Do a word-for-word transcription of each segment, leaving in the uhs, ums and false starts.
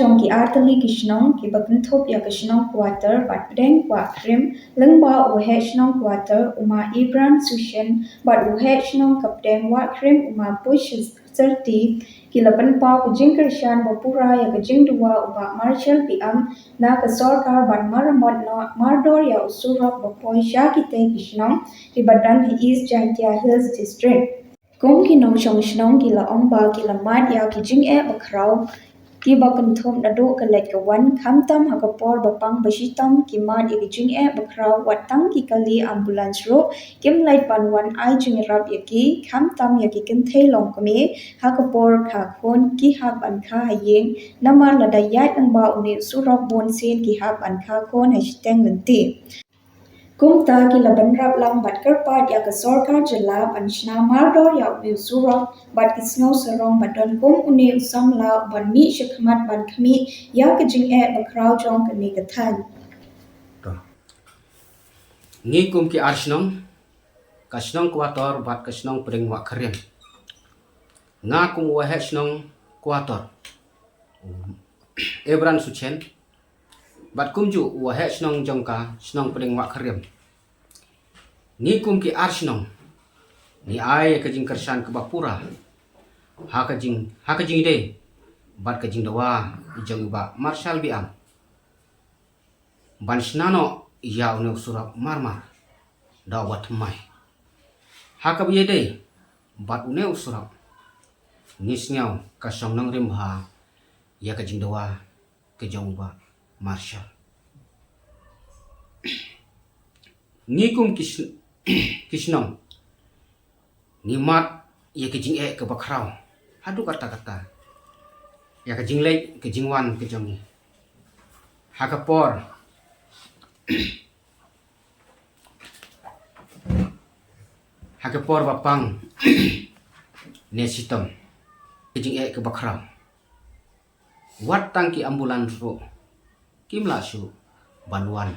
jong ki artylli ki shnong kiba kynthup ïa ka shnong Quarter bad pdeng Wahkhrim, lyngba u waheh shnong Quarter u ma Ibran Sushen bad u waheh shnong ka pdeng Wahkhrim u ma Push Serti, ki la pynpaw ka jingkyrshan ba pura ïa ka jingdawa u Bah Marshal Biam na ka sorkar ban maramot noh mardor ïa u surok ba poi sha kitei ki shnong kiba don ha East Jaintia Hills District. Kum ki nongshong shnong ki la ong ba ki la mad ïa ki jingeh bakhraw kiba kynthup naduh ka leit ka wan, khamtam ha ka por ba pang ba shitom ki mad ïa ki jingeh bakhraw, wat tang ki kali ambulance ruh kim leit ban wan ai jingïarap ïa ki, khamtam ïa ki kynthei longkmie, ha ka por kha khun ki hap ban kha ha ïing, namar lada ïaid lyngba une u surok bun sien ki hap ban kha khun ha shiteng lynti. Kumta ki la bynrap lang bad kyrpad ïa ka sorkar jylla ban shna mardor ïa une u surok bad ki sngewsarong ba don kum une u samla uban mih shakhmat ban khmih ïa ka jingeh bakhraw jong kane ka thaiñ. Ngi kum ki ar shnong, ka shnong Quarter bad ka shnong pdeng Wahkhrim. Nga kum u waheh shnong Quarter, Ebran Suchen, bad kumjuh u waheh shnong jong ka shnong pdeng Wahkhrim. Ngi kum ki ar shnong ngi ai ka jingkyrshan kaba pura ha ka jing, ha ka jingdei bad ka jingdawa jong u Bah Marshal Biam ban shna noh ïa une u surok marmar da uba thymmai. Ha kaba ïadei bad une u surok, ngi sngew ka shong nongrim bha ïa ka jingdawa ka jong u Bah Marshal. Ngi kum ki sn-, ki shnong ngi mad ïa ka jingeh kaba khraw haduh katta katta ïa ka jingleit ka jingwan ka jong ngi. Ha ka por, ha ka por ba pang ne shitom, ka jingeh kaba khraw, wat tang ki ambulance ruh kim lah shuh ban wan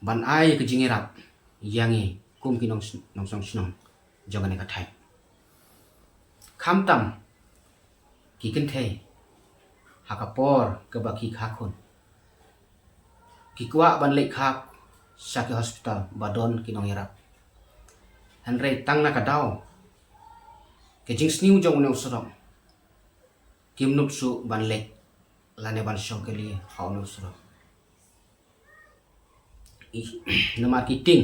ban ai ka jingïarap ïa ngi kum ki nong, nongshong shnong jong kane ka thaiñ. Khamtam ki kynthei, ha ka por kaba ki kha khun, ki kwah ban leit khap sha ki hospital ba don ki nongïarap. Hynrei tang na ka daw ka jingsniew jong une u surok, kim nud shuh ban leit lane ban shong kali ha une u surok. I, namar ki tieng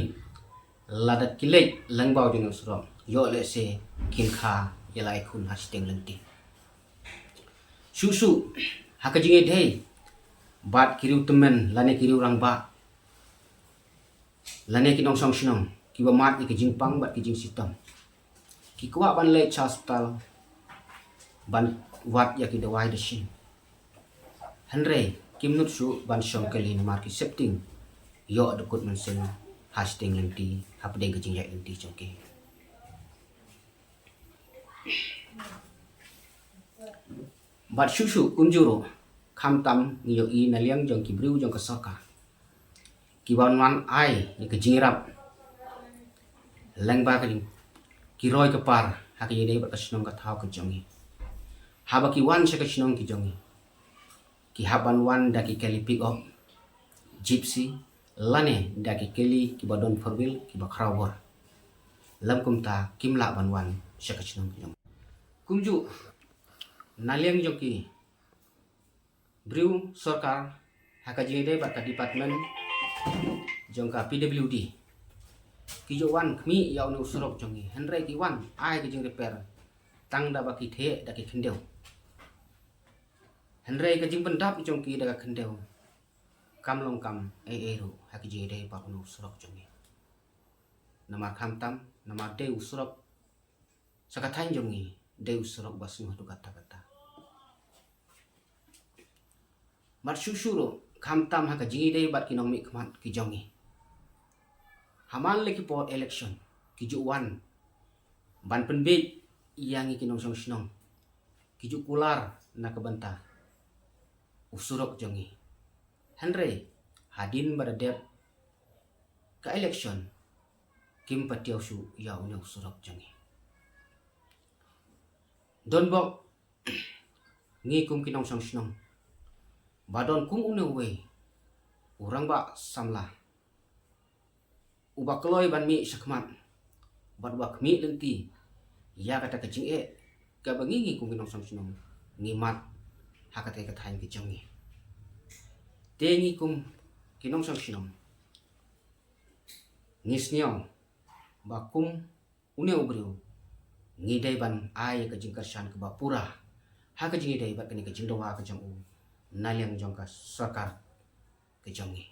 lada ki leit lyngba jong une u surok, ïoh lehse kin kha ïa la ki khun ha shiteng lynti. Shuh shuh ha ka jingïadei bad ki riew tymmen lane ki riew rangbah lane ki nongshong shnong kiba mad ïa ki jingpang bad ki jingshitom, ki kwah ban leit sha hospital ban wad ïa ki dawai dashin. Hynrei kim nud shuh ban shong kali namar ki sheptieng ïoh da kut mynsiem ha shiteng lynti hapdeng ka jingïaid lynti jong ki. Bad shuh shuh kumjuh ruh, khamtam ngi ïohi na liang jong ki briew jong ka sorkar kiba wan ai ïa ka jingïarap lyngba ka jing, ki roi ka par ha ka ïadei bad ka shnong ka thaw ka jong ngi. Haba ki wan sha ka shnong ka jong ngi, ki hap ban wan da ki kali pick up, gypsy, lane da ki kali kiba don four wheel kiba khraw bor. Lym kumta kim lah ban wan sha ka shnong ka jong ngi. Kumjuh na liang jong ki briew sorkar ha ka jingïadei bad ka department jong ka P W D, ki ju wan khmih ïa une u surok jong ngi, hynrei ki wan ai ka jingrepair tang da ba ki theh da ki khyndew. Hynrei ka jingpyndap jong ki da ka khyndew kam long kam ei ei ruh ha ka jingïadei bad une u surok jong ngi. Namar khamtam, namar dei u surok sha ka thaiñ jong ngi dei u surok ba sniew haduh katta katta. Bad shuh shuh ruh khamtam ha ka jingïadei bad ki nongmihkhmat ki jong ngi, ha man la ki por election ki ju wan ban pynbiej ïa ngi ki nongshong shnong, ki ju kular na ka bynta u surok jong ngi. Hynrei hadien ba da dep ka election kim patiaw shuh ïa une u surok jong ngi. Donbok Ngi kum ki nongshong shnong ba don kum une uwei u rangbah samla uba kloi ban mih shakhmat bad uba khmih lynti ïa kata ka jingeh kaba ngi, ngi kum ki nongshong shnong ngi mad ha kata ka thaiñ ka jong ngi. Te ngi kum ki nongshong shnong ngi sngew ba kum une u briew ngi dei ban ai ka jingkyrshan kaba pura ha ka jingïadei bad kane ka jingdawa ka jong u na liang jong ka sorkar ka jong ngi.